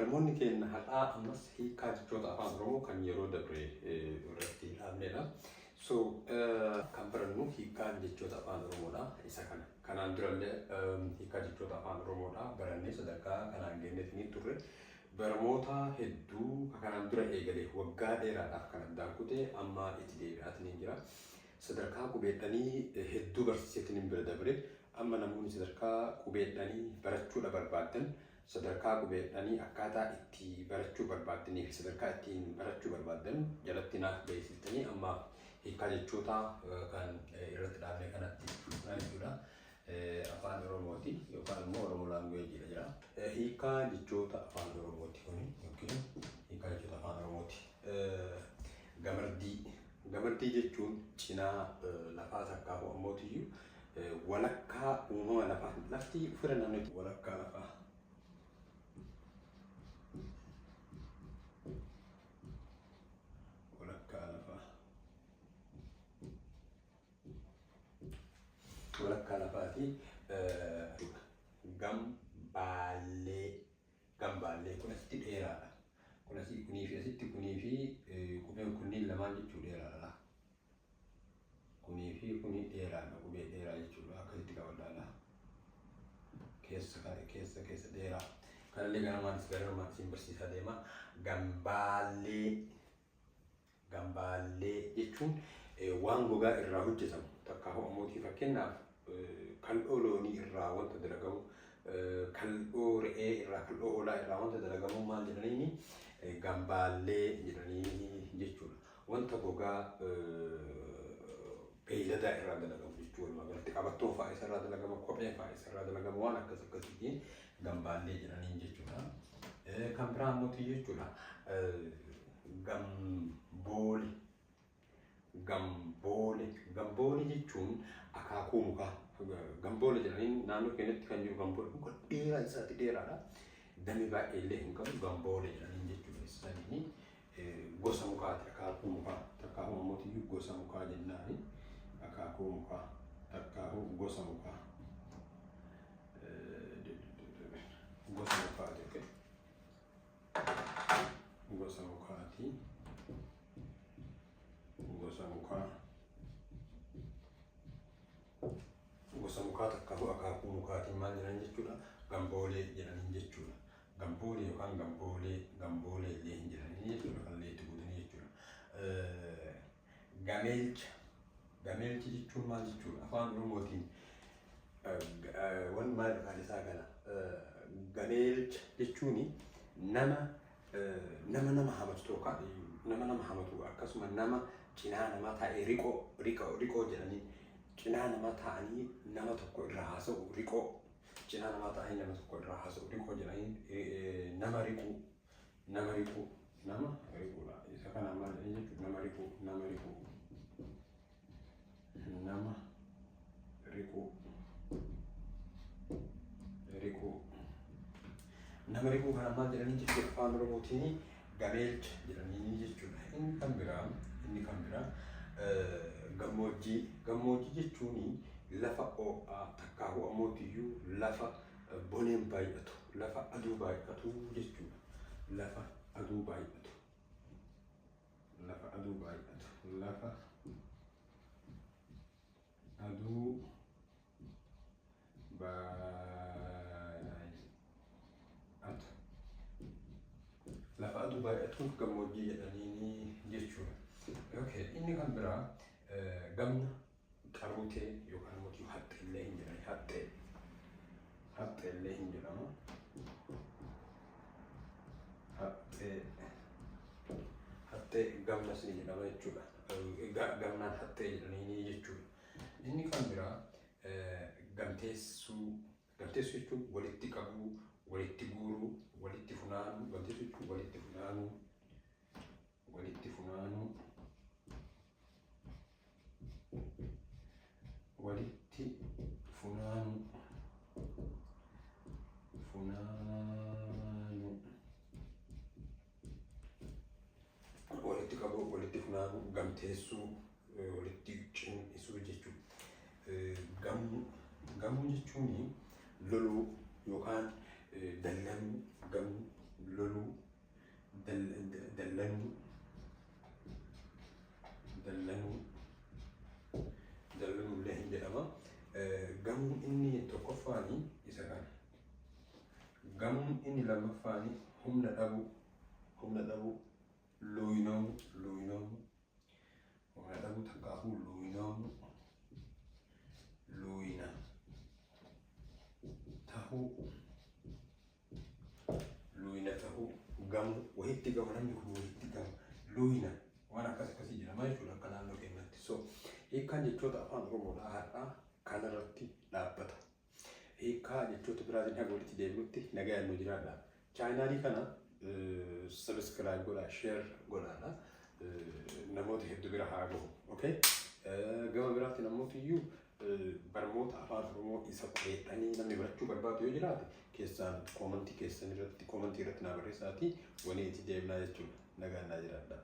Barmoonni keenya har'aa ammas hiikkaa jechoota Afaan Oromoo kan yeroo dabre irratti dhaabnedha. So kan barannu hiikkaan jechoota Afaan Oromoodha. Isa kana. Kanaan durallee hiikkaa jechoota Afaan Oromoodha barannee sadarkaa kanaan geenyeetiin turre. Barmoota hedduu kanaan dura eegale waggaa dheeraadhaaf kan addaan kute amma itti deebi'aatiin jira. Sadarkaa qubeedhanii hedduu barsiiseetiin bira dabre. Amma namoonni sadarkaa qubeedhanii barachuudha barbaaddan, sadarkaa qubeedhanii akkaataa itti barachuu barbaaddanii fi sadarkaa ittiin barachuu barbaaddan jalatti naaf beeksiftanii, amma hiikkaa jechoota kan irratti dhaabne kanatti fufnaa jechuudha. Afaan Oromooti yookaan immoo Oromo language jira. Hiikkaa jechoota Afaan Oromooti kuni yookiin hiikkaa jechoota Afaan Oromooti. Gamardii. Gamardii jechuun cinaa lafaa takkaa ammootiyyuu walakkaa uumama lafaa, lafti ofirra naannoo walakkaa lafaa. Walakkaa lafaa. Walakkaa lafaati. Gambaallee. Gambaallee kun asitti dheeraadha. Kun asii kunii fi asitti kunii fi qubeen kunniin lamaan jechuu dheeraadha. Kunii fi kuni dheeraadha. Qubee dheeraa jechuudha. Akkasitti qabadhaadha. Keessa keessa keessa dheeraa. Kanallee ganamaanis ganamaan isin barsiisaa deema. Gambaallee. Gambaallee jechuun waan gogaa irraa hojjetamu takkaa ho'ammootii, fakkeenyaaf kal'oo loonii irraa wanta dalagamu, kal'oo re'ee irraa, kal'oo hoolaa irraa wanta dalagamu maal jedhaniini? Gambaallee jedhanii jechuudha. Wanta gogaa beeyladaa irraa dalagamu jechuu walumaa galatti qabattoon fa'aa isarraa dalagama, kopheen fa'aa isarraa dalagama, waan akkas akkasiitiin gambaallee jedhaniin jechuudha. Kan biraa ammoo jechuudha, gamboole. Gamboole. Gamboole jechuun akaakuu mukaa. Gamboole jedhaniin naannoo keenyatti kan jiru gamboole muka dheeraa isaati, dheeraadha. Damee baay'ee illee hin qabu, gamboole jedhaniin jechuudha. Isaaniin gosa mukaati, akaakuu mukaa takkaahuu ammoo gosa mukaa jennaani, akaakuu mukaa takkaahuu gosa mukaa, gosa mukaati, okay. Gosa mukaati, gosa mukaa, gosa mukaa takkaahuu akaakuu mukaatiin maal jedhan jechuudha? Gamboolee jedhaniin jechuudha. Gamboolee yookaan gamboolee, gamboolee illee hin jedhanii jechuudha, kan illee itti guutanii jechuudha. Gameelcha. Gameelchi jechuun maal jechuudha? Afaan Oromootiin wanni maal afaan isaa kana? Gameelcha jechuun nama nama hamatu tokko, nama hamatu, akkasuma nama cinaa namaa taa'ee riqoo riqoo riqoo jedhanii, cinaa namaa taa'anii nama tokko irraa haasa'u, riqoo, cinaa namaa taa'anii nama tokko irraa haasa'u, riqoo jedhanii, nama riquu, nama riquu, nama riquudha. Isa kana maal jedhanii jechuudha? Nama riquu, nama riquu, nama riquu, riquu, nama riquu kana maal jedhanii jechuudha? Afaan Oromootiin gameelcha jedhanii jechuudha. Inni kan biraa, inni kan biraa gammoojjii. Gammoojjii jechuun lafa ho'aa takkaahuu ammootiyyuu lafa boneen baay'atu, lafa aduu baay'atu jechuudha. Lafa aduu baay'atu. Lafa aduu baay'atu. Lafa aduu baay'atu. Lafa aduu baay'atuuf gammoojjii jedhanii jechuudha. Okay, inni kan biraa gamna, qaruutee yookaan immoo haxxee illee hin jedhani, haxxee. Haxxee illee hin jedhama. Haxxee. Haxxee gamnas ni jedhama jechuudha. Gamnaan haxxee jedhanii jechuudha. Inni kan biraa gamteessuu. Gamteessuu jechuun walitti qabuu, walitti guuruu, walitti funaanuu. Gamteessuu jechuun walitti funaanuu, walitti funaanuu, walitti funaanuu, funaanuu, walitti qabuu, walitti funaanuu, gamteessuu, walitti cimsuu jechuudha. Gamuu. Gamuu jechuun loluu yookaan dallanuu, gamuu, Loluu, dallanuu, dallanuu, dallanuu illee hin jedhama. Gamuun inni tokkoffaani isa kana. Gamuun inni lammaffaani humna dhabuu, humna dhabuu, luuyinoomuu, luuyinoomuu, humna dhabuu takkaafuu luuyinoomuu, luuyina tahuu, luuyina tahuu, gamuu, wayitti gama, namni kun wayitti gama, luuyina, waan akkas akkasii jedhama jechuudha akka naannoo keenyatti. So hiikkaan jechoota Afaan Oromoodhaa har'aa kanarratti dhaabbata. Hiikkaa jechoota biraatiin haga walitti deebinutti nagayaan nu jiraadha. Chaanaalii kana subscribe godhaa, share godhaadha. Namoota hedduu bira haa gahu. Okay? Gama biraatiin ammoo iyyuu barnoota Afaan Oromoo isa qoreedhanii namni barachuu barbaadu yoo jiraate, keessaan koomantii keessan irratti, koomantii irratti naa barreessaatii, walii itti deemnaa jechuudha. Nagaan naa jiraadha.